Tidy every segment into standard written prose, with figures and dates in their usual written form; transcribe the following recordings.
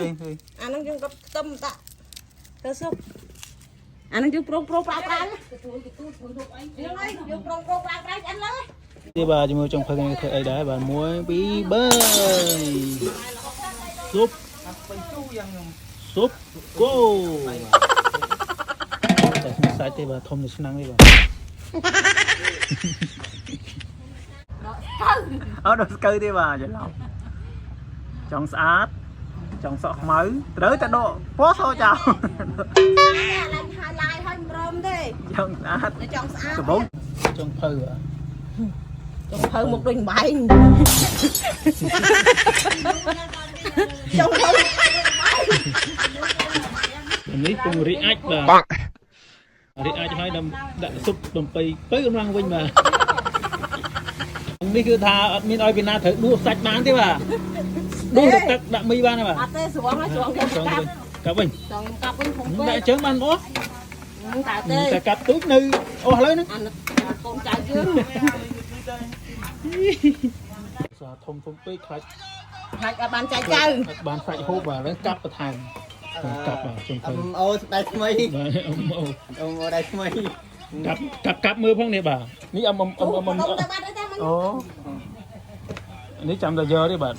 អាហ្នឹងយើងក៏ខ្ទឹមដាក់ទៅស៊ុបអាហ្នឹងយើងប្រុងប្រុងប្រាវប្រាវហ្នឹងហើយយើងប្រុងប្រុងប្រាវប្រាវឆ្អិនលើ នេះបាទជាមួយចុងភៅគេធ្វើអីដែរបាទ1 2 3ស៊ុបស៊ុបគោតែស្សាច់ទេបាទធំនៅឆ្នាំងទេបាទអត់ដល់ស្កូវទេបាទច្រឡំចង់ស្អាតចង់សក់ខ្មៅត្រូវតែដកពណ៌សចោល ឡើងហើយឡាយហើយមិនព្រមទេ ចង់ស្អាត នៅចង់ស្អាត ដំបងចុងភៅបាទ ចង់ភៅមុខដូចបែងចង់ភៅ នេះពងរីអាចបាទរីអាចឲ្យដាក់ដាក់ស៊ុបដំបីពៅកម្លាំងវិញបាទនេះគឺថាអត់មានឲ្យពីណាត្រូវដួសសាច់បានទេបាទដួសទឹកដាក់មីបានទេបាទ អត់ទេស្រងហើយស្រងខ្ញុំ ចង់ កាប់ វិញកាប់វិញ ចង់ខ្ញុំកាប់វិញធំពេក ដាក់អញ្ចឹងបានអស់ តើទេ តែកាប់ទូចនៅអស់លើហ្នឹង អានេះកូនចៅយើង សាធំធំពេកខ្លាច ខ្លាចអត់បានចែកចៅ អត់បានសាច់ហូបបាទហ្នឹងកាប់បន្ថែមកាប់បាទចុងភៅ អមអូស្ដាយថ្មី បាទអមអូ អមអូដៃថ្មី កាប់កាប់កាប់មើលផងនេះបាទនេះអមអមអមអម ទៅបាត់ទេមិញ អូនេះចាំតែយកទេបាទ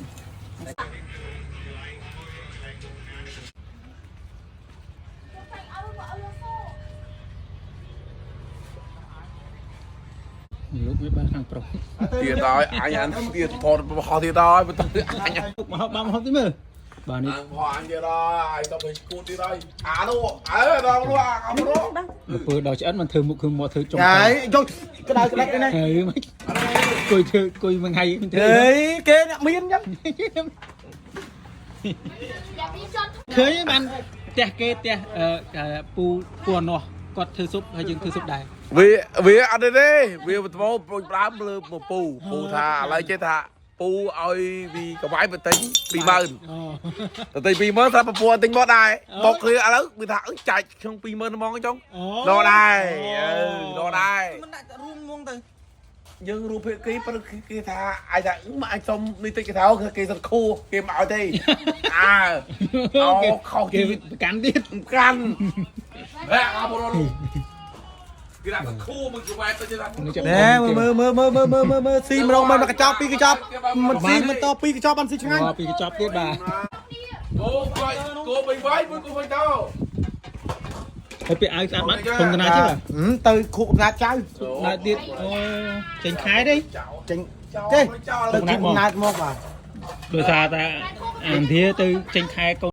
លោកវាបានខាងប្រុស ទៀតហើយអញអានទៀតថតបោះទៀតហើយបន្តអញ ទុកមកហូបបានមកហូបទីមើលបាទនេះ អានផអញទៀតហើយទៅទៅគូទៀតហើយអានោះអើដល់នោះអានោះ ទៅពើដល់ឆ្អិនมันធ្វើមុខគឺមកធ្វើចុង ហើយយកក្តៅក្តិចនេះ ហើយមិនគួយធ្វើគួយមួយថ្ងៃមិនធ្វើ ហេគេអ្នកមានចឹង ឃើញបានផ្ទះគេផ្ទះពូពូអណោះគាត់ធ្វើស៊ុបហើយយើងធ្វើស៊ុបដែរ វាវាអត់ទេទេវាបន្តប្រួយដើមលើពូពូថាឥឡូវចេះថាពូឲ្យវីកវ៉ៃបន្ទិញ20000 អូ ទៅទិញ20000ស្រាប់ពពទិញមកដែរបុកគ្នាឥឡូវវាថាអឺចាច់ក្នុង20000ហ្មងចុងដកដែរអឺដកដែរ មិនដាក់រួមងងទៅ យើងរូបភាពគេព្រឹកគេថាអាចថាមកអាចសុំនេះតិចគេថាគេសិតខួគេមកឲ្យទេអើអូខុស គេ ទៀត ប្រកាន់ទៀត កាន់ហេអបរលគេដាក់ខួមកគេវ៉ែទៅទៀត ណែមើលមើលមើលមើលមើលមើលមើលស៊ីម្ដងមើលមកកញ្ចប់ពីរកញ្ចប់មិនស៊ីមិនតពីរកញ្ចប់បានស៊ីឆ្ងាញ់ អូពីកញ្ចប់ទៀតបាទ គោវាយគោបីវាយមួយគោបីទៅ ហើយពេលអាវស្អាតបាត់ធំតាណាទេបាទ ទៅខូកអំណាចចៅ ដើរទៀតអូចេញខែទេ ចេញទេទៅខូកអំណាចមកបាទ ដោយសារតែអានធាទៅចេញខែកូន